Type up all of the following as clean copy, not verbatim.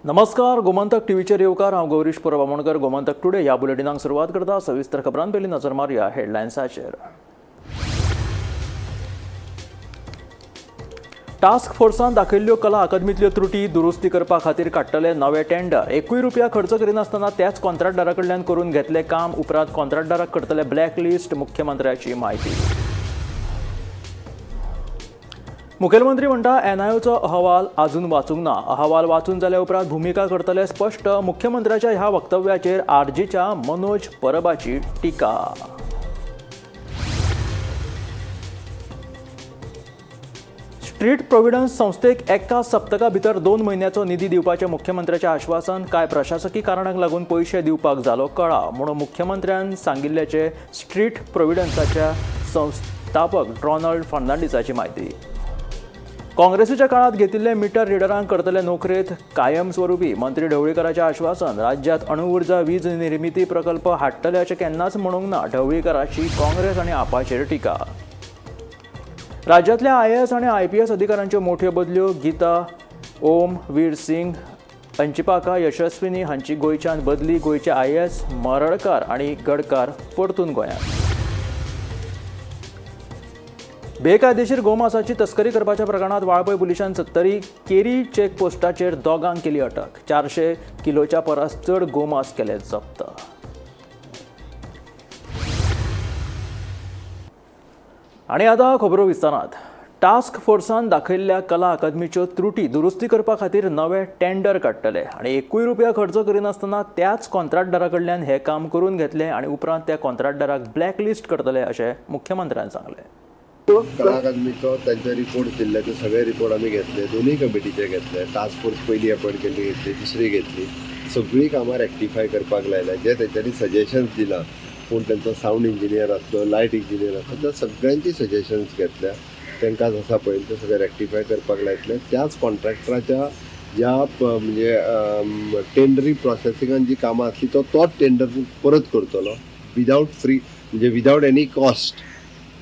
नमस्कार, गोमंतक टीव्हीचेर येवकार. हांव गौरीश परब आमोणकर. गोमंतक टुडे ह्या बुलेटिनाक सुरवात करता. सविस्तर खबरां पयलीं नजर मारुया हेडलायन्साचेर. टास्क फोर्सान दाखयल्ल्यो कला अकादमीतल्यो त्रुटी दुरुस्ती करपा खातीर काडटले नवे टेंडर. एकूय रुपया खर्च करिनासतना त्याच कॉन्ट्रॅक्टदारा कडल्यान करून घेतले काम. उपरांत कॉन्ट्रॅक्टदाराक करतले ब्लॅकलिस्ट, मुख्यमंत्र्याची म्हायती. मुखेलमंत्री म्हणटा, एनआयओचो अहवाल अजून वाचूंक ना. अहवाल वाचून जाल्या उपरांत भुमिका करतले स्पश्ट. मुख्यमंत्र्याच्या ह्या वक्तव्याचेर आरजीच्या मनोज परबाची टिका. स्ट्रीट प्रोव्हिडन्स संस्थेक एका सप्तका भितर 2 म्हयन्याचो निधी दिवपाचें मुख्यमंत्र्याचें आश्वासन. कांय प्रशासकी कारणांक लागून पयशे दिवपाक जालो कळाव म्हणून मुख्यमंत्र्यान सांगिल्ल्याचें स्ट्रीट प्रोव्हिडन्साच्या संस्थापक डॉनाल्ड फर्नांडीसाची म्हायती. काँग्रेसीच्या काळात घेतिल्ले मिटर रिडरांक करतले नोकरेत कायमस्वरूपी, मंत्री ढवळीकराचें आश्वासन. राज्यात अणुउर्जा वीज निर्मिती प्रकल्प हाडटले अशें केन्नाच म्हणूंक ना, ढवळीकराची काँग्रेस आनी आपाचेर टिका. राज्यातल्या आयएएस आनी आयपीएस अधिकाऱ्यांच्यो मोठ्यो बदल्यो. गीता ओम वीर सिंग अंचिपाका यशस्विनी हांची गोंयच्यान बदली. गोंयचे आयएएस मरडकार आनी गडकार परतून गोंयांत. बेकायदेशीर गोमांसाची तस्करी करपाच्या प्रकरणात वाळपय पुलिसांनी सत्तरी केरी चेक पोस्टाचेर दोगांक केली अटक. 400 किलोच्या परस चड गोमांस केले जप्त. आनी आतां खबरो विस्तारात. टास्क फोर्सान दाखयल्ल्या कला अकादमीच्यो त्रुटी दुरुस्ती करपा खातीर नवे टेंडर काडटले आनी एकूय रुपया खर्च करिनासतना त्याच कॉन्ट्रॅक्टदारा कडल्यान हें काम करून घेतलें आनी उपरांत त्या कॉन्ट्रॅक्टदाराक ब्लॅकलिस्ट करतले अशें मुख्यमंत्र्यान सांगलें. कला अकादमीचो तांचे रिपोर्ट दिल्ले, ते सगळे रिपोर्ट आमी घेतले, दोनूय कमिटीचे घेतले. टास्क फोर्स पयली अपॉयंट केल्ली घेतली, दुसरी घेतली, सगळीं कामां रेक्टिफाय करपाक लायल्या. जे तेंच्यांनी सजेशन्स दिला, कोण तेंचो सावंड इंजिनियर आसलो, लायट इंजिनियर आसलो, त्या सगळ्यांची सजेशन्स घेतल्या. तांकां आसा पळय ते सगळे रेक्टिफाय करपाक लायतले. त्याच कॉन्ट्रॅक्टराच्या ज्या म्हणजे टेंडरी प्रोसेसिंगान जी कामां आसली तो तोच टेंडर परत करतलो विदावट फ्री, म्हणजे without any cost.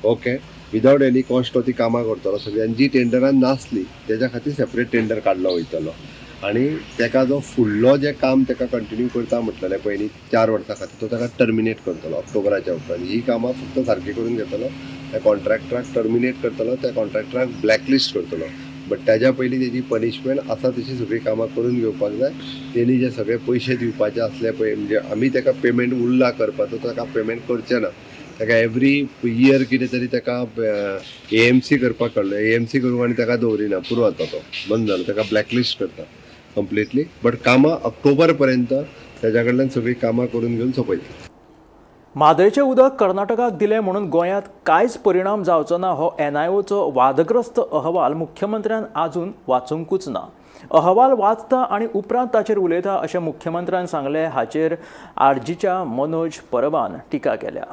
Okay, without any cost तो ती कामां करतलो सगळीं. आनी जी टेंडरान नासली तेज्या खातीर सेपरेट टेंडर काडलो वयतलो. आनी तेका जो फुडलो जें काम तेका कंटिन्यू करता म्हटलेलें पयलीं 4 वर्सां खातीर, तो ताका टर्मिनेट करतलो ऑक्टोबराच्या उपरांत. ही कामां फक्त सारकी करून घेतलो, त्या कॉन्ट्रॅक्टराक टर्मिनेट करतलो, त्या कॉन्ट्रॅक्टराक ब्लॅकलिस्ट करतलो. बट तेज्या पयलीं तेजी पनिशमेंट आसा तशी सगळीं कामां करून घेवपाक जाय. तेणी जे सगळे पयशे दिवपाचे आसले पळय, म्हणजे आमी तेका पेमेंट उरला करपाचो, ताका पेमेंट करचें ना. ताका एवरी इयर कितें तरी ताका एएमसी करपाक काडलो, एएमसी करूंक आनी ताका दवरिना, पुरो जाता तो बंद जालो, ताका ब्लॅकलिस्ट करता कंप्लिटली. बट कामां ऑक्टोबर पर्यंत ताज्या कडल्यान सगळीं कामां करून घेवन सोंपयतले. म्हादयचें उदक कर्नाटकाक दिलें म्हणून गोंयांत कांयच परिणाम जावचो ना हो एनआयओचो वादग्रस्त अहवाल मुख्यमंत्र्यान आजून वाचूंकूच ना. अहवाल वाचता आनी उपरांत ताचेर उलयता अशें मुख्यमंत्र्यान सांगलें. हाचेर आरजीच्या मनोज परबान टिका केल्या.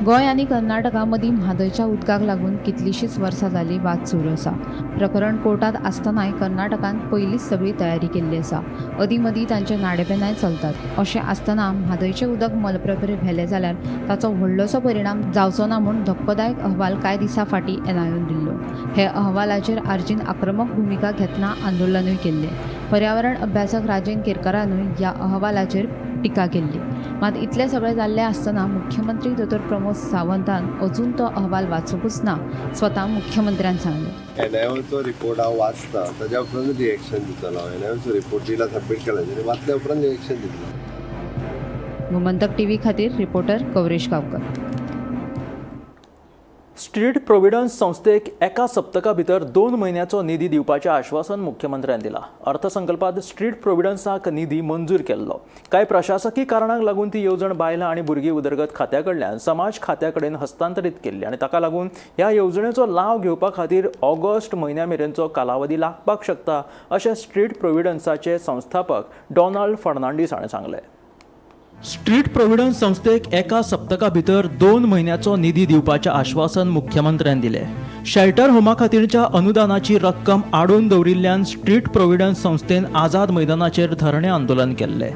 गोंय आनी कर्नाटका मदीं म्हादयच्या उदकाक लागून कितलींशींच वर्सां जालीं वाद सुरू आसा. प्रकरण कोर्टांत आसतनाय कर्नाटकान पयलींच सगळी तयारी केल्ली आसा. अदीं मदीं तांचे नाडेपेनाय चलतात. अशें आसतना म्हादयचें उदक मलप्रभेर व्हेलें जाल्यार ताचो व्हडलोसो परिणाम जावचो ना म्हूण धक्कोदायक अहवाल कांय दिसां फाटीं एनआयओन दिल्लो. हे अहवालाचेर आरजीन आक्रमक भुमिका घेतना आंदोलनूय केल्लें. पर्यावरण अभ्यासक राजेंद्र केरकारानूय ह्या अहवालाचेर टिका केल्ली. मात इतलें सगळें जाल्लें आसतना मुख्यमंत्री दोतोर प्रमोद सावंतान अजून तो अहवाल वाचूंकूच ना, स्वता मुख्यमंत्र्यान सांगलें. एनआयओचो रिपोर्ट हांव वाचता, ताज्या उपरांत रिएक्शन दितलो हांव. एनआयओचो रिपोर्ट दिला, सबमीट केला, आनी वाचल्या उपरांत रिएक्शन दितलो. गोमंतक टीव्ही खातीर reporter Gauresh Gaonkar. Street providence संस्थेक एका सप्तका भितर 2 म्हयन्याचो निधी दिवपाचें आश्वासन मुख्यमंत्र्यान दिलां. अर्थसंकल्पांत स्ट्रीट प्रोव्हिडन्साक निधी मंजूर केल्लो. कांय प्रशासकी कारणांक लागून ती येवजण बायलां आनी भुरगीं उदरगत खात्या कडल्यान समाज खात्या कडेन हस्तांतरीत केल्ली आनी ताका लागून ह्या येवजणेचो लाव घेवपा खातीर ऑगस्ट म्हयन्या मेरेनचो कालावधी लागपाक शकता अशें स्ट्रीट प्रोव्हिडन्साचे संस्थापक डॉनाल्ड फर्नांडीस हाणें सांगलें. स्ट्रीट प्रोव्हिडन्स संस्थेक एका सप्तका भितर 2 म्हयन्याचो निधी दिवपाचें आश्वासन मुख्यमंत्र्यान दिलें. शेल्टर होमा खातीरच्या अनुदानाची रक्कम आडोवन दवरिल्ल्यान स्ट्रीट प्रोव्हिडन्स संस्थेन आझाद मैदानाचेर धरणें आंदोलन केल्लें.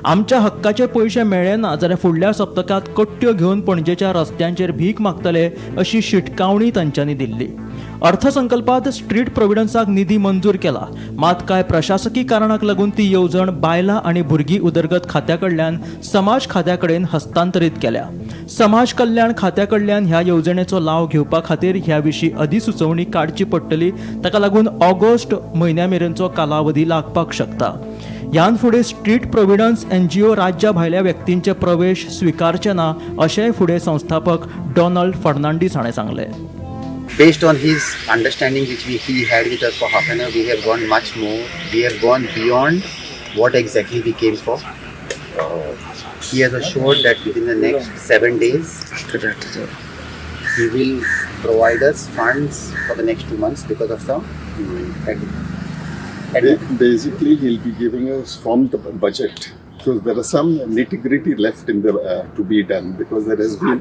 आमच्या हक्काचे पयशे मेळ्ळे ना जाल्यार फुडल्या सप्तकांत कट्ट्यो घेवन पणजेच्या रस्त्यांचेर भीक मागतले अशी शिटकावणी तांच्यांनी दिल्ली. अर्थसंकल्पात स्ट्रीट प्रोविडन्साक निधी मंजूर केला, मात कांय प्रशासकी कारणाक लागून ती येवजण बायलां आनी भुरगीं उदरगत खात्या कडल्यान समाज खात्या कडेन हस्तांतरीत केल्या. समाज कल्याण खात्या कडल्यान ह्या येवजणेचो लाव घेवपा खातीर ह्या विशीं अधिसुचोवणी काडची पडटली. ताका लागून ऑगस्ट म्हयन्या मेरेनचो कालावधी लागपाक शकता. ह्यान फुडें स्ट्रीट प्रोविडन्स एनजीओ राज्या भायल्या व्यक्तींचे प्रवेश स्विकारचे ना, अशेंय फुडें संस्थापक डॉनाल्ड फर्नांडीस हाणें सांगलें. Based on his understanding which he had with us for half an hour, we have gone much more. We have gone beyond what exactly we came for. He has assured that within the next 7 days, he will provide us funds for the next 2 months because of some Basically, he'll be giving us from the budget because there are some nitty gritty left in the to be done because there has been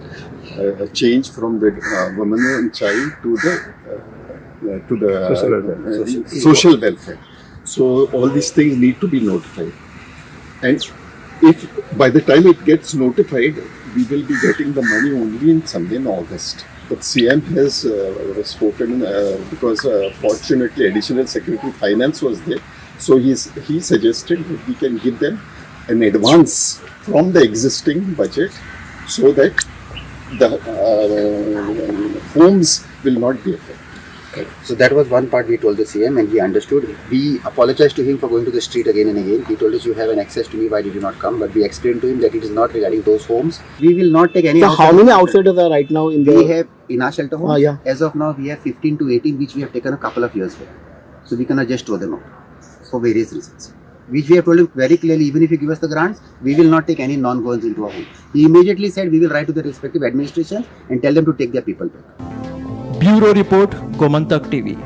a change from the woman and child to the social welfare. So all these things need to be notified, and if by the time it gets notified, we will be getting the money only in somewhere in August. But CM has spoken because fortunately additional secretary finance was there, so he suggested that we can give them an advance from the existing budget so that the homes will not be affected. So that was one part we told the CM and he understood. We apologized to him for going to the street again and again. He told us, "You have an access to me, why did you not come?" But we explained to him that it is not regarding those homes. We will not take any So how many outsiders are right now in the We have in our shelter homes. Ah, yeah. As of now, we have 15 to 18, which we have taken a couple of years back. So we cannot just throw them out for various reasons. Which we have told him very clearly, even if you give us the grants, we will not take any non-Goans into our home. He immediately said we will write to the respective administration and tell them to take their people back. Bureau report, Gomantak TV.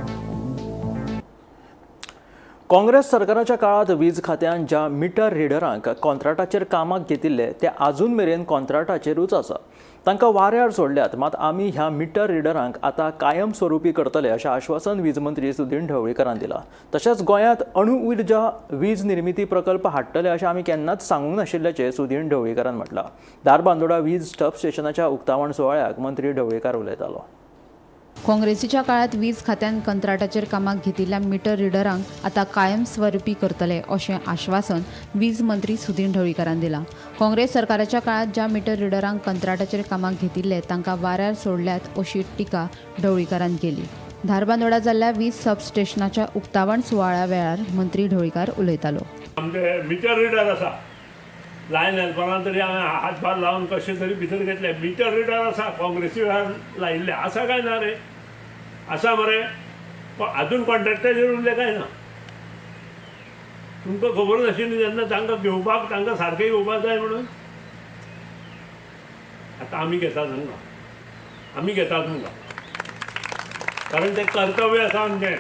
Congress सरकाराच्या काळात वीज खात्यान ज्या metre रिडरांक कॉन्त्राटाचेर कामाक घेतिल्ले ते आजून मेरेन कॉन्त्राटाचेरूच आसा. तांकां वाऱ्यार सोडल्यात, मात आमी ह्या मिटर रिडरांक आतां कायमस्वरुपी करतले, अशें आश्वासन वीज मंत्री सुदीन ढवळीकरान दिलां. तशेंच गोंयांत अणु उर्जा वीज निर्मिती प्रकल्प हाडटले अशें आमी केन्नाच सांगूंक नाशिल्ल्याचें सुदीन ढवळीकरान म्हटलां. धारबांदोडा वीज सब स्टेशनाच्या उक्तावण सुवाळ्याक मंत्री ढवळीकार उलयतालो. काँग्रेसीच्या काळात वीज खात्यान कंत्राटाचेर कामाक घेतिल्ल्या मिटर रिडरांक आतां कायमस्वरुपी करतले, अशें आश्वासन वीज मंत्री सुदीन ढवळीकारान दिलां. काँग्रेस सरकाराच्या काळात ज्या मिटर रिडरांक कंत्राटाचेर कामाक घेतिल्ले तांकां वाऱ्यार सोडल्यात, अशी टिका ढवळीकारान केली. धारबांदोडा जाल्ल्या वीज सबस्टेशनाच्या उक्तावण सुवाळ्या वेळार मंत्री ढवळीकार उलयतालो. आमचे मिटर रिडर आसा. लायन हेल्परान तरी हांवें हातभार लावन कशें तरी भितर घेतले. मिटर रिडर आसा, काँग्रेसी वेळार लायिल्ले आसा काय ना रे? आसा मरे. आजून कॉन्ट्रॅक्टाचेर उरले काय ना? तुमकां खबर नाशिल्ली तेन्ना तांकां घेवपाक, तांकां सारकें घेवपाक जाय म्हणून. आतां आमी घेता तांकां, आमी घेता तुमकां, कारण तें कर्तव्य आसा आमचें.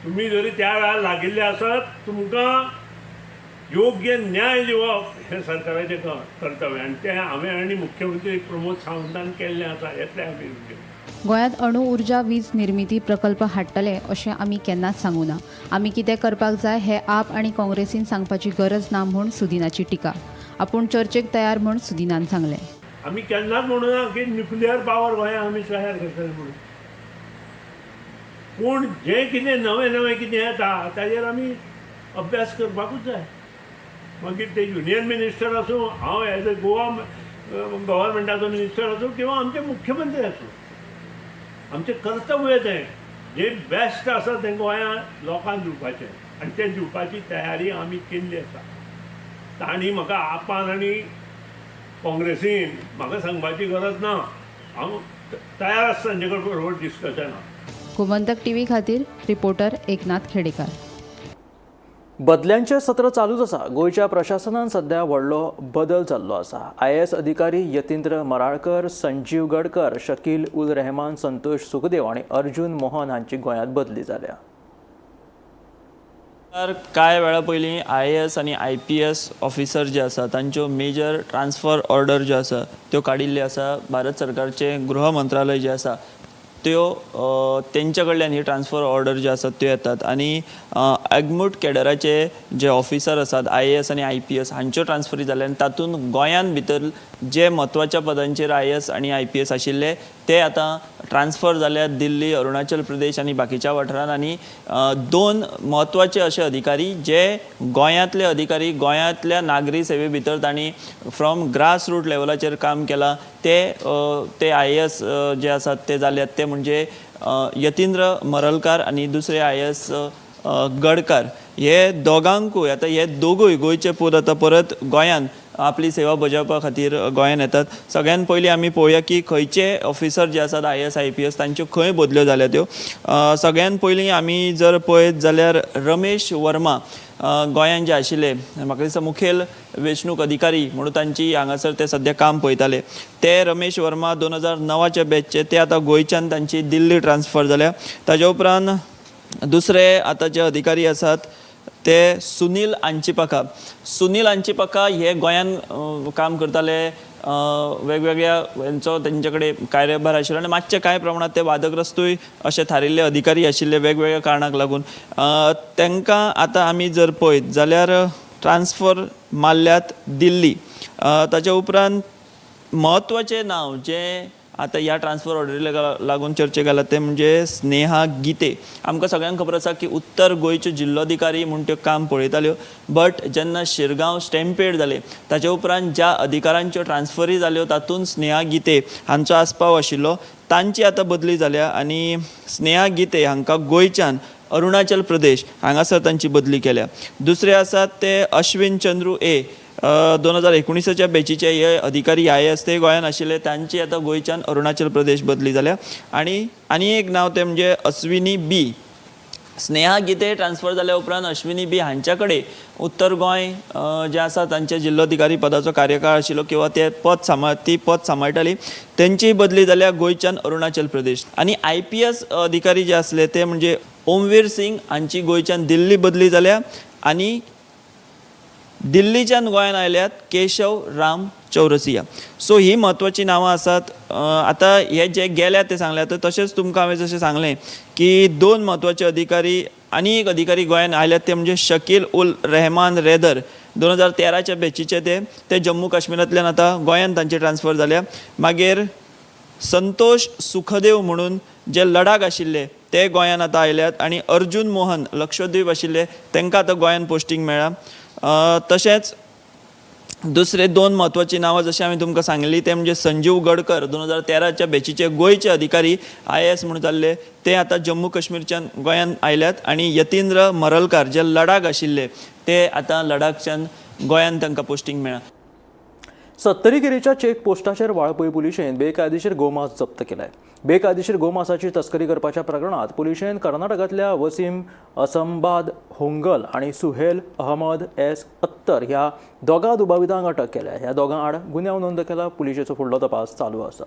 तुमी जरी त्या वेळार लागिल्ले आसत, तुमकां योग्य न्याय दिवप हें सरकाराचें कर्तव्य आनी तें हांवें आनी मुख्यमंत्री प्रमोद सावंतान केल्लें आसा. येतले आमी तुमचे. गोंयांत अणु उर्जा वीज निर्मिती प्रकल्प हाडटले अशें आमी केन्नाच सांगूं ना. आमी कितें करपाक जाय हें आप आनी काँग्रेसीन सांगपाची गरज ना म्हूण सुदिनाची टिका. आपूण चर्चेक तयार म्हूण सुदिनान सांगलें. आमी केन्नाच म्हणूना की न्युक्लियर पावर गोंयांत आमी तयार करतले म्हणून, पूण जें कितें नवें नवें कितें येता ताजेर आमी अभ्यास करपाकूच जाय. मागीर ते युनियन मिनिस्टर आसूं, हांव एज अ गोवा गव्हर्मेंटाचो मिनिस्टर आसूं किंवा आमचे मुख्यमंत्री आसूं, आमचें कर्तव्य तें, जें बेस्ट आसा तें गोंयांत लोकांक दिवपाचें आनी तें दिवपाची तयारी आमी केल्ली आसा. तांणी म्हाका, आपान आनी काँग्रेसीन म्हाका सांगपाची गरज ना. हांव तयार आसता तांचे कडेन बरोबर डिस्कशनाक. गोमंतक टीव्ही खातीर रिपोर्टर एकनाथ खेडेकार. बदल्यांचें सत्र चालूच आसा. गोंयच्या प्रशासनान सध्या व्हडलो बदल जाल्लो आसा. आयएएस अधिकारी यतींद्र मराळकर, संजीव गडकर, शकील उल रहमान, संतोष सुखदेव आनी अर्जुन मोहन हांची गोंयांत बदली जाल्या. तर कांय वेळा पयलीं आयएएस आनी आयपीएस ऑफिसर जे आसा तांच्यो मेजर ट्रान्सफर ऑर्डर ज्यो आसा त्यो काडिल्ल्यो आसा. भारत सरकारचें गृह मंत्रालय जें आसा त्यो तेंच्या कडल्यान ही ट्रान्सफर ऑर्डर ज्यो आसात त्यो येतात आनी अगमूट कॅडराचे जे ऑफिसर आसात आयएएस आनी आयपीएस हांच्यो ट्रान्सफरी जाल्या आनी तातूंत गोंयांत भितर जे म्हत्वाच्या पदांचेर आयएएस आनी आयपीएस आशिल्ले ते आतां ट्रान्सफर जाल्यात दिल्ली, अरुणाचल प्रदेश आनी बाकीच्या वाठारांत. आनी दोन म्हत्वाचे अशे अधिकारी जे गोंयांतले अधिकारी, गोंयांतल्या नागरी सेवे भितर तांणी फ्रॉम ग्रास रूट लेवलाचेर काम केलां, ते ते आयएएस जे आसात ते जाल्यात ते म्हणजे यतींद्र मरलकार आनी दुसरे आयएएस गडकार. हे दोगांकूय आतां हे दोगूय गोंयचे पूत आतां परत गोंयान आपली सेवा बजावपा खातीर गोंयान येतात. सगळ्यान पयलीं आमी पळोवया की खंयचे ऑफिसर जे आसात आयएएस आयपीएस तांच्यो खंय बदल्यो जाल्या त्यो. सगळ्यान पयलीं आमी जर पळयत जाल्यार रमेश वर्मा गोंयान जे आशिल्ले, म्हाका दिसता मुखेल वेंचणूक अधिकारी म्हणून तांची हांगासर ते सद्या काम पळयताले, ते रमेश वर्मा 2009च्या बॅचचे, ते आतां गोंयच्यान तांची दिल्ली ट्रान्सफर जाल्या. ताज्या उपरांत दुसरे आतां जे अधिकारी आसात ते सुनील आंचिपाका. सुनील आंचिपाका हे गोंयान काम करताले, वेगवेगळ्या हेंचो तेंचे कडेन कार्यभार आशिल्लो आनी मातशे कांय प्रमाणांत ते वादग्रस्तूय अशे थारिल्ले अधिकारी आशिल्ले वेगवेगळ्या कारणाक लागून. तांकां आतां आमी जर पळयत जाल्यार ट्रान्सफर मारल्यात दिल्ली. ताच्या उपरांत म्हत्वाचें नांव जें आतां ह्या ट्रान्सफर ऑर्डरीक लागून चर्चेक आयलां तें म्हणजे स्नेहा गीते. आमकां सगळ्यांक खबर आसा की उत्तर गोंयच्यो जिल्लोधिकारी म्हूण त्यो काम पळयताल्यो, बट जेन्ना शिरगांव स्टॅम्पेड जालें ताचे उपरांत ज्या अधिकारांच्यो ट्रान्सफरी जाल्यो तातूंत स्नेहा गीते हांचो आस्पाव आशिल्लो. तांची आतां बदली जाल्या आनी स्नेहा गीते हांकां गोंयच्यान अरुणाचल प्रदेश हांगासर तांची बदली केल्या. दुसरे आसात ते अश्विन चंद्रू ए, 2019च्या बॅचीचे हे अधिकारी आयएएस, ते गोंयान आशिल्ले, तांची आतां गोंयच्यान अरुणाचल प्रदेश बदली जाल्या. आनी आनी एक नांव तें म्हणजे अश्विनी बी. स्नेहा गीते ट्रान्सफर जाल्या उपरांत अश्विनी बी हांच्या कडेन उत्तर गोंय जे आसा तांचे जिल्लोधिकारी पदाचो कार्यकाळ आशिल्लो किंवा ते पद सांबाळ ती पद सांबाळटाली, तेंची बदली जाल्या गोंयच्यान अरुणाचल प्रदेश. आनी आयपीएस अधिकारी जे आसले ते म्हणजे ओमवीर सिंग हांची गोंयच्यान दिल्ली बदली जाल्या आनी दिल्लीच्यान गोंयान आयल्यात केशव राम चौरसिया. सो ही म्हत्वाचीं नांवां आसात. आतां हे जे गेल्यात ते सांगल्यात. तशेंच तुमकां हांवें जशें सांगलें की दोन म्हत्वाचे अधिकारी आनी एक अधिकारी गोंयान आयल्यात ते म्हणजे शकील उल रहमान रेदर, 2013च्या बॅचीचे, ते ते जम्मू काश्मीरांतल्यान आतां गोंयान तांची ट्रान्सफर जाल्या. मागीर संतोष सुखदेव म्हणून जे लडाख आशिल्ले ते गोंयान आतां आयल्यात आनी अर्जुन मोहन लक्षद्वीप आशिल्ले तांकां आतां गोंयान पोस्टींग मेळ्ळा. तशेंच दुसरे दोन म्हत्वाचीं नांवां जशें हांवें तुमकां सांगली ते म्हणजे संजीव गडकर, 2013च्या बॅचीचे गोंयचे अधिकारी आयएएस म्हणून जाल्ले, ते आतां जम्मू काश्मीरच्यान गोंयान आयल्यात आनी यतींद्र मरलकार जे लडाख आशिल्ले ते आतां लडाखच्यान गोंयान तांकां पोस्टींग मेळ्ळां. सत्तरी केरीच्या चेक पोस्टाचेर वाळपय पुलिशेन बेकायदेशीर गोमांस जप्त केलाय. बेकायदेशीर गोमांसाची तस्करी करपाच्या प्रकरणात पुलिशेन कर्नाटकांतल्या वसीम असंबाद होंगल आनी सुहेल अहमद एस अत्तर ह्या दोगां दुबावितांक अटक केल्या. ह्या दोगां आड गुन्यांव नोंद केला. पुलिशेचो फुडलो तपास चालू आसा.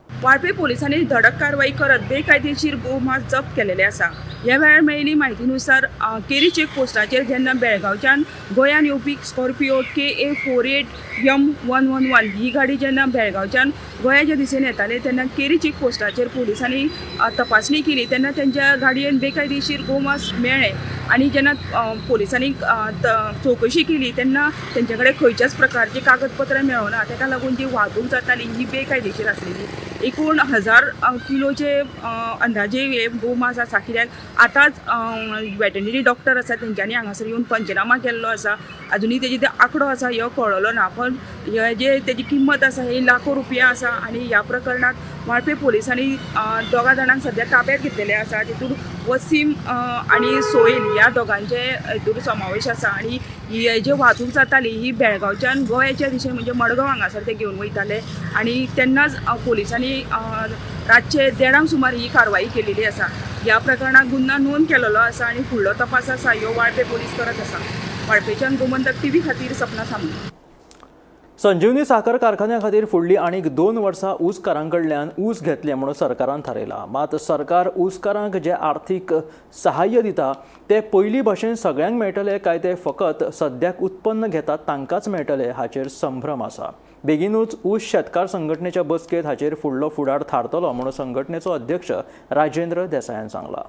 वाळपय पोलिसांनी धडक कारवाई करत बेकायदेशीर गोमांस जप्त केलेले आसा. ह्या वेळार मेळिल्ली म्हायतीनुसार केरी चेक पोस्टाचेर जेन्ना बेळगांवच्यान गोंयान येवपी Scorpio KA 48 M 111 ही गाडी जेन्ना बेळगांवच्यान गोंयाच्या दिशेन येताले तेन्ना केरी चेक पोस्टाचेर पोलिसांनी तपासणी केली तेन्ना तेंच्या गाडयेन बेकायदेशीर गोमांस मेळ्ळें आनी जेन्ना पोलिसांनी चवकशी केली तेन्ना तेंचे कडेन खंयच्याच प्रकारची कागदपत्रां मेळना. तेका लागून जी वाहतूक जाताली ही बेकायदेशीर आसलेली. एकूण 1000 किलोचे अंदाजे हे गोमांस आसा, कित्याक आतांच वेटनरी डॉक्टर आसा तेंच्यांनी हांगासर येवन पंचनामा केल्लो आसा. अजुनूय तेजी ते आंकडो आसा ह्यो कळ्ळलो ना, पण हे जे तेजी किंमत आसा ही लाखो रुपया आसा. आनी ह्या प्रकरणात वाळपय पोलिसांनी दोगां जाणांक सद्या ताब्यात घेतलेले आसा. तितून वसीम आनी सोहेल ह्या दोगांचे हितून समावेश आसा आनी ही जे वाहतूक जाताली ही बेळगांवच्यान गोंयाच्या दिशेन म्हणजे मडगांव हांगासर ते घेवन वयताले आनी तेन्नाच पोलिसांनी रातचे देडांक सुमार ही कारवाई केलेली आसा. ह्या प्रकरणात गुन्यांव नोंद केलेलो आसा आनी फुडलो तपास आसा ह्यो वाळपय पोलीस करत आसा. वाळपेच्यान गोमंतक टीव्ही खातीर सपना सामंत. संजीवनी साखर कारखान्या खातीर फुडली आनीक 2 वर्सां ऊसकारां कडल्यान ऊस घेतले म्हणून सरकारान थारायलां. मात सरकार ऊसकारांक जे आर्थीक सहाय्य दिता ते पयलीं भशेन सगळ्यांक मेळटले काय ते फकत सद्याक उत्पन्न घेतात तांकांच मेळटले हाचेर संभ्रम आसा. बेगीनूच ऊस शेतकार संघटनेच्या बसकेत हाचेर फुडलो फुडार थारतलो म्हणून संघटनेचो अध्यक्ष राजेंद्र देसायान सांगलां.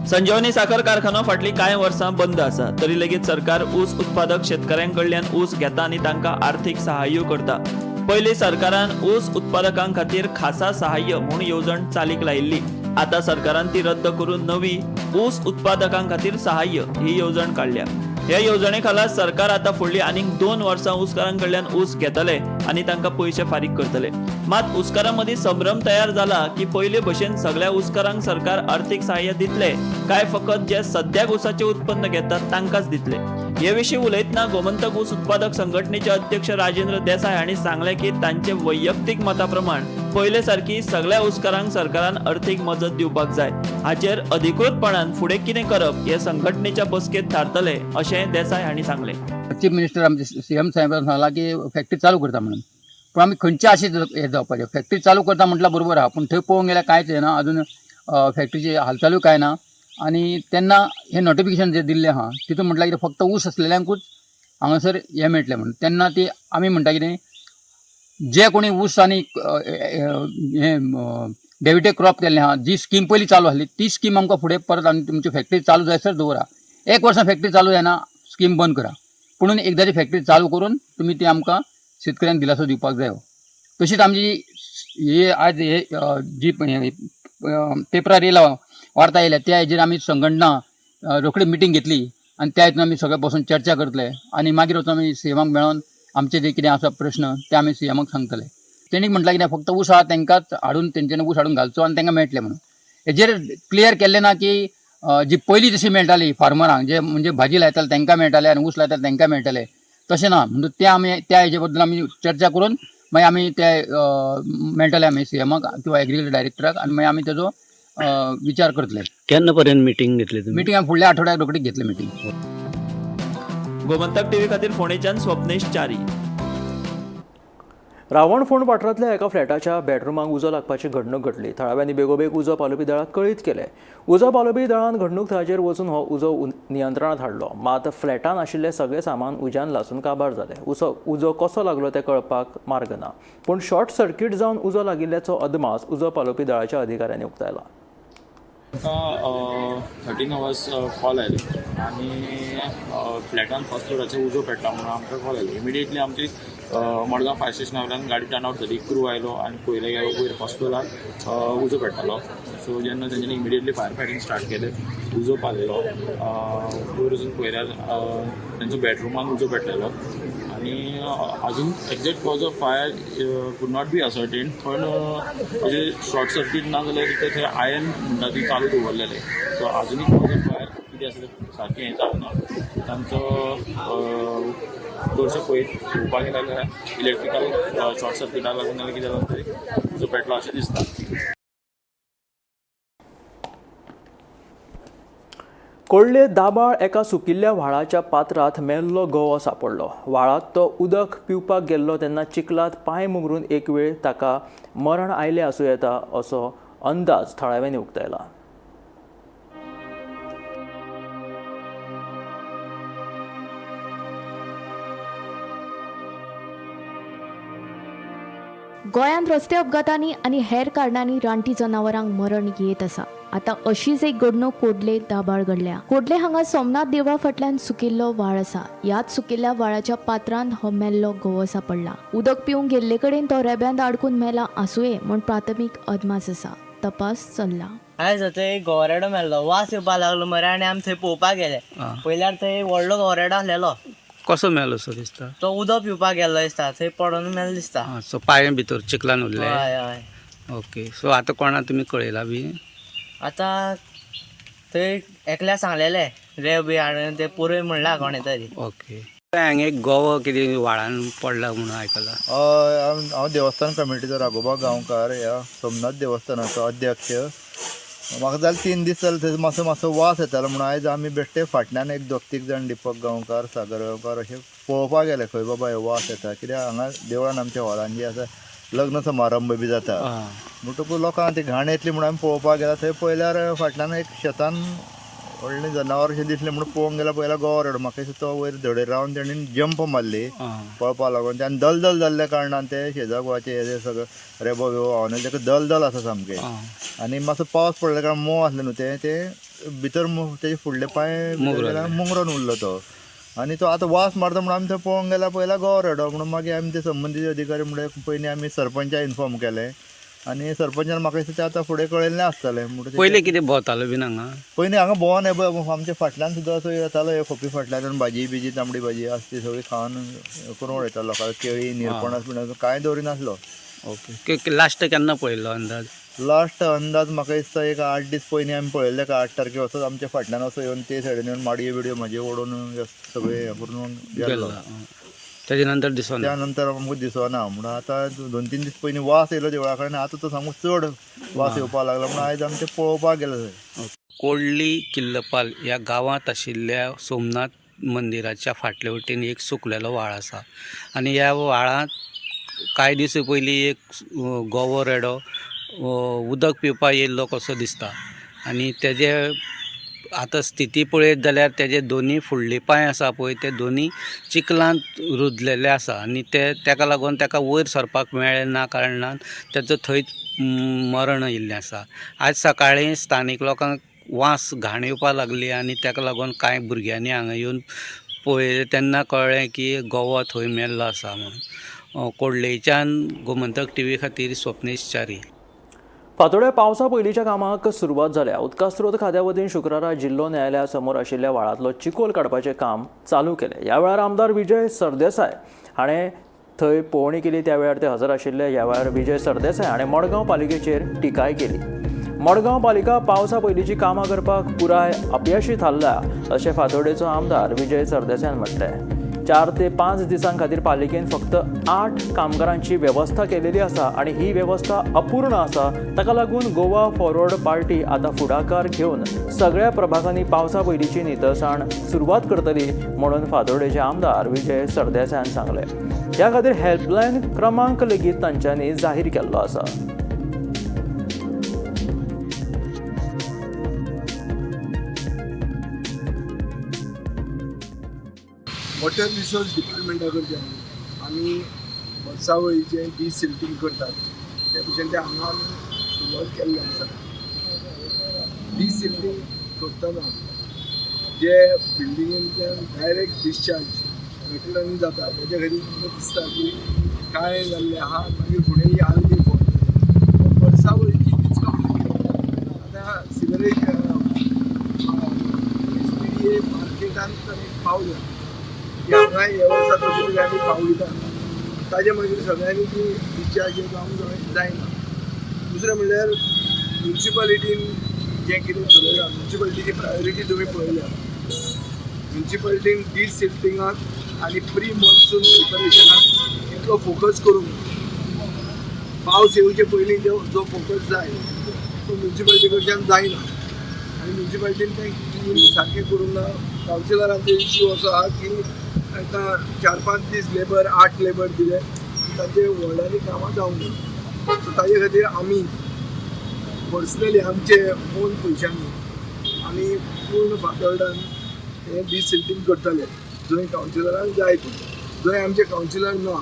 संजीवनी साखर कारखानो फाटलीं कांय वर्सां बंद आसा, तरी लेगीत सरकार ऊस उत्पादक शेतकऱ्यां कडल्यान ऊस घेता आनी तांकां आर्थीक सहाय्य करता. पयलीं सरकारान ऊस उत्पादकां खातीर खासा सहाय्य म्हूण येवजण चालीक लायिल्ली. आतां सरकारान ती रद्द करून नवी ऊस उत्पादकां खातीर सहाय्य ही येवजण काडल्या. ह्या येवजणे खाला सरकार आतां फुडलीं आनीक 2 वर्सां ऊसकारां कडल्यान ऊस घेतले आनी तांकां पयशे फारीक करतले. मात ऊसकारां मदीं संभ्रम तयार जाला की पयले भशेन सगळ्या ऊसकारांक सरकार अर्थीक सहाय्य दितले काय फकत जे सद्याक ऊसाचें उत्पन्न घेतात तांकांच दितले. हे विशीं उलयतना गोमंतक ऊस उत्पादक संघटनेचे अध्यक्ष राजेंद्र देसाय हांणी सांगलें की तांचे वैयक्तीक मता प्रमाण पयले सारकी सगळ्या ऊसकारांक सरकारान अर्थीक मजत दिवपाक जाय. हाचेर अधिकृतपणान फुडें कितें करप हे संघटनेच्या बसकेंत थारतले अशें देसाय हांणी सांगलें. चीफ मिनिस्टर आमचे सीएम साहेबान सांगला की फॅक्टरी चालू करता म्हणून, पूण आमी खंयच्या आशेन हें जावपाचें? फॅक्टरी चालू करता म्हटल्यार बरोबर आहा, पूण थंय पळोवंक गेल्यार कांयच येना, अजून फॅक्टरीची हालचालूय कांय ना. आनी तेन्ना हें नोटिफिकेशन जें दिल्लें आहा तितून म्हटल्यार कितें फक्त ऊस आसलेल्यांकूच हांगासर हें मेळटलें म्हणून. तेन्ना ती आमी म्हणटा कितें, जे कोणी ऊस आनी हें डेविटेड क्रॉप केल्लें आहा, जी स्कीम पयलीं चालू आसली ती स्कीम आमकां फुडें परत आनी तुमची फॅक्टरी चालू जायसर दवरा. 1 वर्सां फॅक्टरी चालू जायना, स्कीम बंद करा, पुणून एकदाची फॅक्टरी चालू करून तुमी ती आमकां शेतकऱ्यांक दिलासो दिवपाक जायो. तशीच आमची हे आज हे जी पेपरार येयला वार्ता येयल्या त्या हेजेर आमी संघटना रोखडी मिटींग घेतली आनी त्या हितून आमी सगळे बसून चर्चा करतले आनी मागीर वचून आमी सीएमाक मेळोन आमचे जे कितें आसा प्रश्न ते आमी सीएमाक सांगतले. तेणी म्हटलां कितें फक्त ऊस आहा तांकांच हाडून तेंच्यांनी ऊस हाडून घालचो आनी तांकां मेळटलें म्हणून. हेजेर क्लियर केल्लें ना की जी पयलीं जशी मेळटाली फार्मरांक, जे म्हणजे भाजी लायताले तांकां मेळटाले आनी ऊस लायताले तांकां मेळटाले, तशें ना. म्हणून ते आमी त्या हेजे बद्दल आमी चर्चा करून मागीर आमी ते मेळटले आमी सीएमाक किंवा एग्रीकल्चर डायरेक्टराक आनी मागीर आमी तेजो विचार करतले. केन्ना पर्यंत मिटींग घेतली तुमी? मिटींग आमी फुडल्या आठवड्याक रोखडीच घेतली मिटींग. गोमंतक टीव्ही खातीर फोंडेच्यान स्वप्नेश च्यारी. रावणफोंड वाठारांतल्या एका फ्लॅटाच्या बेडरुमाक उजो लागपाची घडणूक घडली. थळाव्यांनी बेगोबेग उजो पालोवपी दळाक कळीत केलें. उजो पालोवपी दळान घडणूक थळाचेर वचून हो उजो नियंत्रणांत हाडलो. मात फ्लॅटान आशिल्लें सगळें सामान उज्यान लासून काबार जालें. उजो कसो लागलो तें कळपाक मार्ग ना, पूण शॉर्ट सर्किट जावन उजो लागिल्ल्याचो अदमास उजो पालोवपी दळाच्या अधिकाऱ्यांनी उक्तायला. आमकां 13 अवर्स कॉल आयले आनी फ्लॅटान फर्स्ट फ्लोराचेर उजो पेटला म्हणून आमकां कॉल आयले. इमिडिएटली आमची मडगांव फायर स्टेशना वयल्यान गाडी टर्न आवट जाली, क्रू आयलो आनी पळयलें वयर फर्स्ट फ्लोरार उजो पेट्टालो. सो जेन्ना तेंच्यांनी इमिडिएटली फायर फायटींग स्टार्ट केलें, उजो पालयलो. वयर वचून पळयल्यार तेंचो बेडरुमान उजो पेटलेलो आनी अजून exact cause of fire could not be ascertain, पण अशें शॉर्ट सर्कीट ना जाल्यार कितें थंय आयन म्हणटा ती चालू दवरलेले. सो आजुनूय कॉज ऑफ फायर कितें आसा तें सारकें हें जावंक ना. तांचो चडशें पळोवपाक गेल्यार जाल्यार इलेक्ट्रिकल शॉर्ट सर्किटाक लागून जाल्यार कितें जालें तरी उजो पेटलो अशें दिसता. कोडले दाबाळ एका सुकिल्ल्या व्हाळाच्या पात्रांत मेल्लो गवो सापडलो. व्हाळांत तो उदक पिवपाक गेल्लो तेन्ना चिखलांत पांय मुंगरून एक वेळ ताका मरण आयलें आसूं येता असो अंदाज थळाव्यांनी उक्तायला. गोंयांत रस्ते अपघातांनी आनी हेर कारणांनी रानटी जनावरांक मरण येत आसा. आतां अशीच एक घडणूक कोडले दाबाळ घडल्या. कोडले हांगा सोमनाथ देवळा फाटल्यान सुकिल्लो व्हाळ आसा. ह्याच सुकिल्ल्या व्हाळाच्या पात्रांत हो मेल्लो गवो सापडला. उदक पिवंक गेल्ले कडेन तो रेब्यांत आडकून मेला आसुये म्हूण प्राथमीक अदमास आसा. तपास चल्ला. आयज थंय गोवरेडो मेल्लो, वास येवपाक लागलो मरे आनी आमी थंय पळोवपाक गेले. पयल्यार थंय व्हडलो गोवरेडो आसलेलो. कसो मेलो सो दिसता? तो उदक पिवपाक गेल्लो दिसता, थंय पडोन मेलो दिसता. सो पांय भितर चिखलान उरले. हय हय. ओके, सो आतां कोणा तुमी कळयला बी? आतां थंय एकल्या सांगलेले रेंव बी हाडून ते पुरय म्हणला कोणें तरी. ओके, हांगा एक गोवो कितें व्हाळान पडला म्हणून आयकलां. हांव देवस्थान कमिटीचो राघोबा गांवकार, ह्या सोमनाथ देवस्थानाचो अध्यक्ष. म्हाका जालें 3 दीस जाले थंय मातसो मातसो वास येतालो म्हणून आयज आमी बेश्टे फाटल्यान एक 2-3 जाण दीपक गांवकार, सागर गांवकार अशें पळोवपाक गेले खंय बाबा हे वास येता, कित्याक हांगा देवळान आमच्या हॉलान जे आसा लग्न समारंभ बी जाता म्हणटकूच लोकांक ती घाण येतली म्हणून आमी पळोवपाक गेला. थंय पळयल्यार फाटल्यान एक शेतान व्हडलें जनावर अशें दिसलें म्हणून पळोवंक गेल्यार पळयल्यार गोवरेडो. म्हाका दिसता तो वयर धडेर रावन तेणेन जंप मारली पळपाक लागून आनी दलदल जाल्ल्या कारणान ते शेजा गोवाचे हे सगळें रेबो बिबो व्हांवन ताका दलदल आसा सामकें. आनी मातसो पावस पडल्या कारणान मोव आसलें न्हू तें भितर तेजे फुडले पांय मुंगरून उरलो तो. आनी तो आतां वास मारता म्हणून आमी थंय पळोवंक गेल्यार पयला गोवो रेडो म्हणून मागीर आमी ते संबंदीत अधिकारी म्हणल्यार पयलीं आमी सरपंचाक इन्फॉर्म केलें आनी सरपंचान म्हाका दिसता तें आतां फुडें कळयल्लें आसतलें. म्हणटकीर पयलीं कितें भोंवतालो बीन हांगा? पयलीं हांगा भोंवन हे पळय आमच्या फाटल्यान सुद्दां असो येतालो, हे खोपी फाटल्यान भाजी बिजी तांबडी भाजी आसा ती सगळी खावन करून उडयतालो लोकांक. केळी निरपणस बीन कांय दवरिनासलो. ओके, लास्ट केन्ना पळयल्लो अंदाज? लास्ट अंदाज म्हाका दिसता एक 8 दीस पयलीं आमी पळयल्ले, का 8 तारखेर असोच आमच्या फाटल्यान असो येवन ते सायडीन येवन माडयो बिडयो म्हाजे ओडून सगळें हें करून गेल्लो. तेजे नंतर दिसना? त्या नंतर आमकां दिसना. म्हणून आतां 2-3 दीस पयलीं वास येयलो देवळा कडेन, आतां तो सामको चड वास येवपाक लागला म्हणून आयज आमी ते पळोवपाक गेले थंय. कोडली किल्लपाल ह्या गांवांत आशिल्ल्या सोमनाथ मंदिराच्या फाटले वटेन एक सुकलेलो व्हाळ आसा आनी ह्या व्हाळांत कांय दीस पयलीं एक गोवो रेडो उदक पिवपाक येयल्लो कसो दिसता आनी तेजे आतां स्थिती पळयत जाल्यार तेजे दोनी फुडले पांय आसा पळय ते दोनी चिखलांत रुजलेले आसा आनी ते तेका लागून तेका वयर सरपाक मेळ्ळें ना कारणान तेजो थंयच मरण आयिल्लें आसा. आज सकाळीं स्थानीक लोकांक वास घाण येवपाक लागली आनी तेका लागून कांय भुरग्यांनी हांगा येवन पळयलें तेन्ना कळ्ळें की गोवो थंय मेल्लो आसा म्हणून. कोडलेच्यान गोमंतक टीव्ही खातीर स्वप्नेश च्यारी. फातोड्या पावसा पयलींच्या कामाक सुरवात जाल्या. उदका स्रोत खात्या वतीन शुक्रारा जिल्लो न्यायालया समोर आशिल्ल्या व्हाळांतलो चिकोल काडपाचें काम चालू केलें. ह्या वेळार आमदार विजय सरदेसाय हाणें थंय पळोवणी केली. त्या वेळार ते हजर आशिल्ले. ह्या वेळार विजय सरदेसाय हाणें मडगांव पालिकेचेर टिकाय केली. मडगांव पालिका पावसा पयलींची कामां करपाक पुराय अपयशी थारल्या अशें फातोडेचो आमदार विजय सरदेसायान म्हटलें. 4 ते 5 दिसां खातीर पालिकेन फक्त 8 कामगारांची वेवस्था केलेली आसा आनी ही वेवस्था अपूर्ण आसा. ताका लागून गोवा फॉरवर्ड पार्टी आतां फुडाकार घेवन सगळ्या प्रभागांनी पावसा पयलींची नितळसाण सुरवात करतली म्हणून फातोडेचे आमदार विजय सरदेसायान सांगलें. ह्या खातीर हेल्पलायन क्रमांक लेगीत तांच्यांनी जाहीर केल्लो आसा. वॉटर रिसोर्स डिपार्टमेंटा कडच्यान आमी वर्सावळीचें डिसिल्टींग करतात ते भशेन तें हांगा आमी सुरवात केल्लें आसा. डिसिल्टींग करतना जे बिल्डिंगेंतल्यान डायरेक्ट डिस्चार्ज गटरांनी जाता तेच्या खातीर तुमकां दिसता की काळें जाल्लें आहा, मागीर फुडें ही आल्गी फॉर्म वर्सावळीची तीच आतां सिवरेज एस पी मार्केटान एक पावल्या की हांगा हे वर्सा कशें तरी आमी पावयता ताजे मागीर सगळ्यांनी ती डिस्चार्ज जावंक जायना. दुसरें म्हणल्यार म्युनिसिपालिटीन जें कितें चलयलां म्युनिसिपालिटीची प्रायोरिटी तुमी पळयल्या. म्युनिसिपालिटीन डिसिल्टिंगाक आनी प्री मॉन्सून प्रिपरेशनाक इतलो फोकस करूंक पावस येवचे पयलीं जो फोकस जाय तो म्युनिसिपालिटी कडच्यान जायना आनी म्युनिसिपालिटीन तें क्लीन सारकें करूंक ना. कावन्सिलरांचो इश्यू असो आहा की आतां 4-5 दीस लेबर 8 लेबर दिले तांचे वॉर्डांनी कामां जावंक ना. सो ताजे खातीर आमी पर्सनली आमचे ओन पयशांनी आमी पूर्ण फातर्डान हें डिसिल्टींग करतले जंय कावन्सिलरांक जाय थंय. जंय आमचे कावन्सिलर ना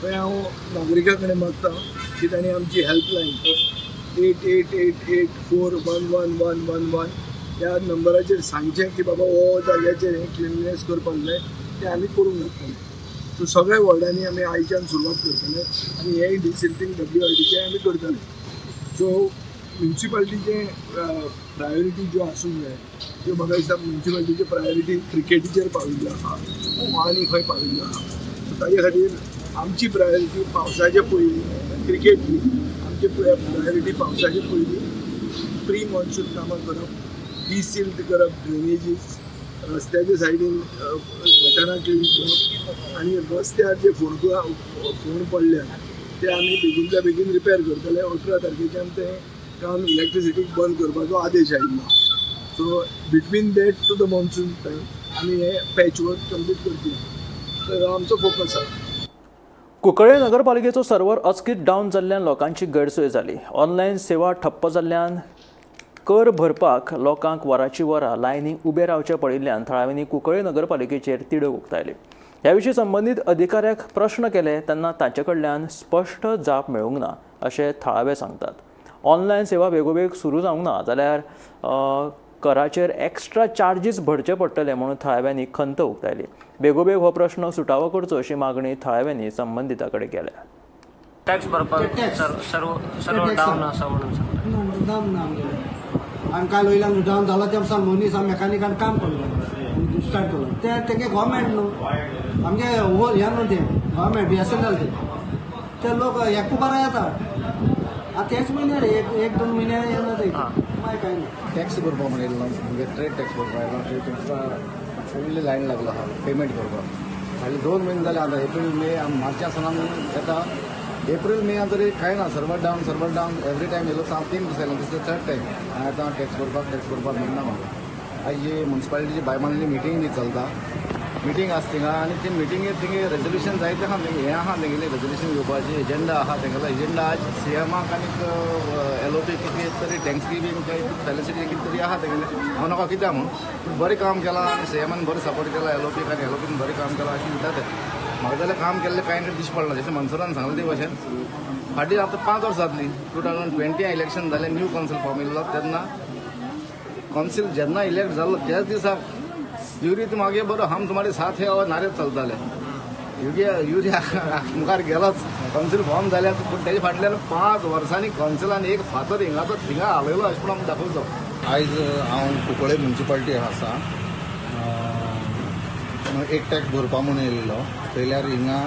थंय हांव नागरिकां कडेन मागता की तांणी आमची हेल्पलायन 8888 411 111 ह्या नंबराचेर सांगचें की बाबा हो जाग्याचेर हें क्लिनलीनेस करपाक जाय, तें आमी करूंक लागतलें. सो सगळ्या वॉर्डांनी आमी आयच्यान सुरवात करतले आनी हें डिसिल्टींग WRDचें आमी करतले. सो म्युनिसिपालिटीचें प्रायोरिटी ज्यो आसूंक जाय त्यो म्हाका दिसता म्युनिसिपालिटीची प्रायोरिटी क्रिकेटीचेर पाविल्ल्यो आहा आनी खंय पाविल्ल्यो आहा. सो ताजे खातीर आमची प्रायोरिटी पावसाचे पयलीं क्रिकेट न्ही, आमची प्रायोरिटी पावसाचे पयलीं प्री मॉन्सून कामां करप, डिसिल्ट करप, ड्रेनेजीस रस्त्याच्या सायडीन गटरां क्लीन करप आनी रस्त्यार जे फोंड पडल्या ते आमी बेगीनच्या बेगीन रिपेर करतले. 18 तारखेच्यान तें काम इलेक्ट्रिसिटीक बंद करपाचो आदेश आयिल्लो. So between that to the monsoon time आमी हें पॅच वर्क कंप्लीट करतले. तर आमचो फोकस आसा. कुंकळ्ळे नगरपालिकेचो सर्वर अचकीत डावन जाल्ल्यान लोकांची गैरसोय जाली. ऑनलायन सेवा ठप्प जाल्ल्यान कर भरपाक लोकांक वराची वरां लायनीक उबे रावचें पडिल्ल्यान थळाव्यांनी कुंकळ्ळे नगरपालिकेचेर तिडक उक्तायली. ह्या विशीं संबंदीत अधिकाऱ्याक प्रश्न केले तेन्ना तांचे कडल्यान स्पश्ट जाप मेळूंक ना अशें थळावे सांगतात. ऑनलायन सेवा बेगोबेग सुरू जावंक ना जाल्यार कराचेर एक्स्ट्रा चार्जीस भरचे पडटले म्हणून थळाव्यांनी खंत उक्तायली. बेगोबेग हो प्रश्न सुटावो करचो अशी मागणी थळाव्यांनी संबंदितां कडेन केल्या. टॅक्स भरपाक सर्व डावन आसा म्हणून सांगता. डावन ना आमगेलें. आनी काल वयल्यान डावन जाला ते सावन मनीस आमी मेकानिकान काम करलो स्टार्ट केलो ते तेगे गव्हर्मेंट न्हू आमगे हें न्हू तें गव्हर्मेंट BSNL तें ते लोक एकू बारा येता. आतां तेच म्हयन्यार एक दोन म्हयन्या येना ते मागीर कांय ना. टॅक्स भरपाक म्हणून येयल्लो, म्हणजे ट्रेड टॅक्स भरपाक येयलो. ट्रेड टॅक्सा फुल्ल लायन लागलो आहा पेमेंट करपाक. फाटले 2 म्हयने जाले आतां एप्रील मे मार्चा सावन आमी येता. एप्रील मे तरी कांय ना, server down server down every time येयलो. हांव 3 दीस आयलो, दीस थर्ड टायम हांवें आतां टॅक्स भरपाक मेळना म्हाका. आयज जी मुन्सिपालिटीची बायमानली मिटींग बी चलता, मिटींग आसा थिंगा आनी ते मिटिंगेक थिंगे रेजोल्युशन जायते आहा. हें आहा तेंगेलें रेजोल्युशन घेवपाचें एजेंडा आहा तेंगेलो. एजेंडा आज सीएमाक आनी LOP कितें तरी टँक्सी बी काय फेलिसिटी कितें तरी आहा तेंगेलें. हांव नाका कित्याक म्हूण, पूण बरें काम केलां आनी सीएमान बरें सपोर्ट केला LOP आनी LOPन बरें काम केलां अशें म्हणटा ते. म्हाका जाल्यार काम केल्लें कांय ना दिश्टी पडना. जशें मनसुरान सांगलें ते भशेन फाटीं आतां 5 वर्सां जातलीं 2020 इलेक्शन जालें, न्यू कावन्सील फॉर्म येयल्लो. तेन्ना कावन्सील जेन्ना इलेक्ट जालो त्याच दिसाक युरी तुम आगे बरो हम तुम्हारे साथ है और नारे चलताले. युरी मुखार गेलोच, कावन्सील फॉर्म जाल्यार. पूण तेजे फाटल्यान 5 वर्सांनी कावन्सिलान एक फातर हिंगाचो थिंगा हालयलो अशें म्हूण आमी दाखोवचो. आयज हांव कुंकळे मुन्सिपालिटी आसा, एक टॅक्स भरपा म्हणून येयल्लो. पळयल्यार हिंगा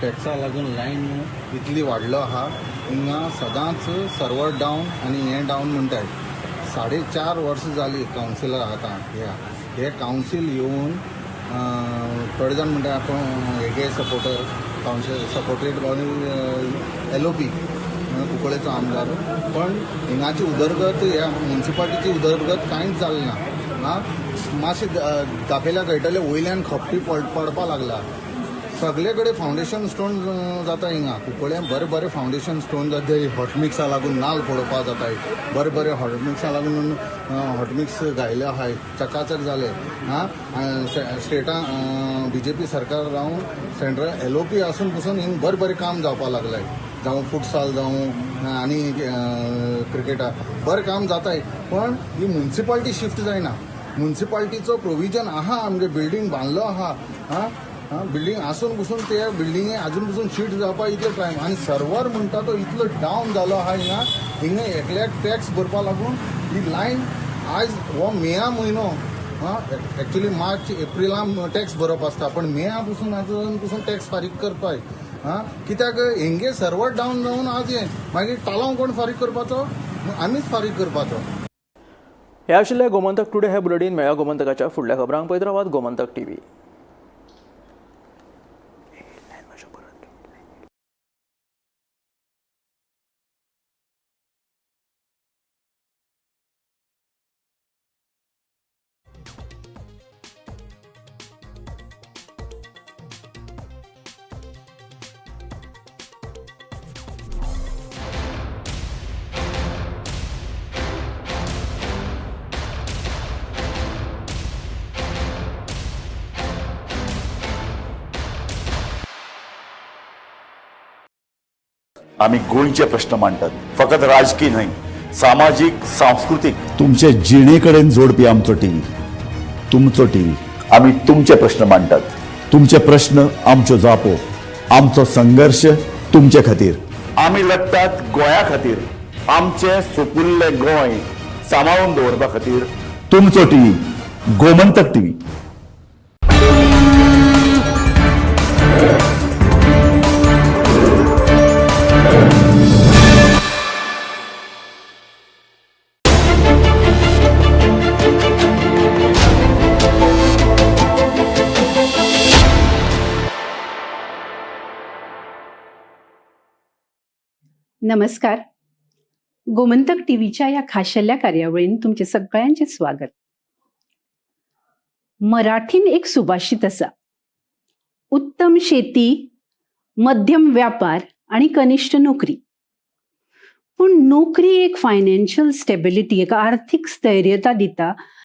टॅक्सा लागून लायन इतली वाडलो आहा. हिंगा सदांच सर्वर डावन आनी हें डावन म्हणटाय. 4.5 वर्सां जालीं कावन्सिलर आतां ह्या हे कावन्सील येवन थोडे जाण म्हणटा आपूण हेगे सपोर्टर कावन्सील सपोर्टेड LOP कुंकळेचो आमदार, पण हिंगाची उदरगत ह्या मुन्सिपालिटीची उदरगत कांयच जाली ना. आं मातशें दाखयल्यार कळटलें वयल्यान खपटी पडपा लागला. सगळे कडेन फावंडेशन स्टोन जाता हिंगा कुंकळ्यां. बरें बरें फावंडेशन स्टोन जाता. हॉटमिक्सा लागून नाल फोडोवपा जाताय. बरें बरें हॉटमिक्सा लागून हॉटमिक्स घायले आहाय, चकाचक जाले. आं स्टेटां BJP सरकार रावन सेंट्रल LOP आसून पसून हिंग बरें बरें काम जावपाक लागलें. जावं फुटसाल जावं आनी क्रिकेटा बरें काम जाताय. पण ही मुन्सिपालिटी शिफ्ट जायना. मुन्सिपालिटीचो प्रोविजन आहा, आमगे बिल्डींग बांदलो आहा. आं बिल्डींग आसून पसून ते बिल्डिंगे आजून पसून शिफ्ट जावपाक इतलो टायम. आनी सर्वर म्हणटा तो इतलो डावन जालो आहा हिंगा. हिंगा एकल्याक टॅक्स भरपाक लागून ही लायन आयज हो मेया म्हयनो. एक्चुली मार्च एप्रिलान टॅक्स भरप आसता, पण मेया पसून आजून पसून टॅक्स फारीक करपाक. आं कित्याक हेंगे सर्वर डावन जावन आज हें मागीर तालांव कोण फारीक करपाचो, आमीच फारीक करपाचो. हे आशिल्लें गोमंतक टुडे हे बुलेटीन. मेळ्या गोमंतकाच्या फुडल्या खबरांक पळयत रावात गोमंतक टीव्ही. आमी गोंयचे प्रश्न मांडटात, फकत राजकीय न्हय, सामाजीक सांस्कृतीक तुमचे जिणे कडेन जोडपी आमचो टीव्ही, तुमचो टीव्ही. आमी तुमचे प्रश्न मांडटात, तुमचे प्रश्न आमच्यो जापो, आमचो संघर्श तुमचे खातीर. आमी लढटात गोंया खातीर, आमचें सुपुल्लें गोंय सांबाळून दवरपा खातीर. तुमचो टीव्ही, गोमंतक टीव्ही. नमस्कार. गोमंतक टीव्हीच्या ह्या खाशेल्या कार्यावळीन तुमचे सगळ्यांचे स्वागत. मराठीन एक सुभाषित आसा, उत्तम शेती, मध्यम व्यापार आणि कनिष्ठ नोकरी. पूण नोकरी एक फायनान्शियल स्टेबिलिटी, एक आर्थिक स्थैर्यता दिता.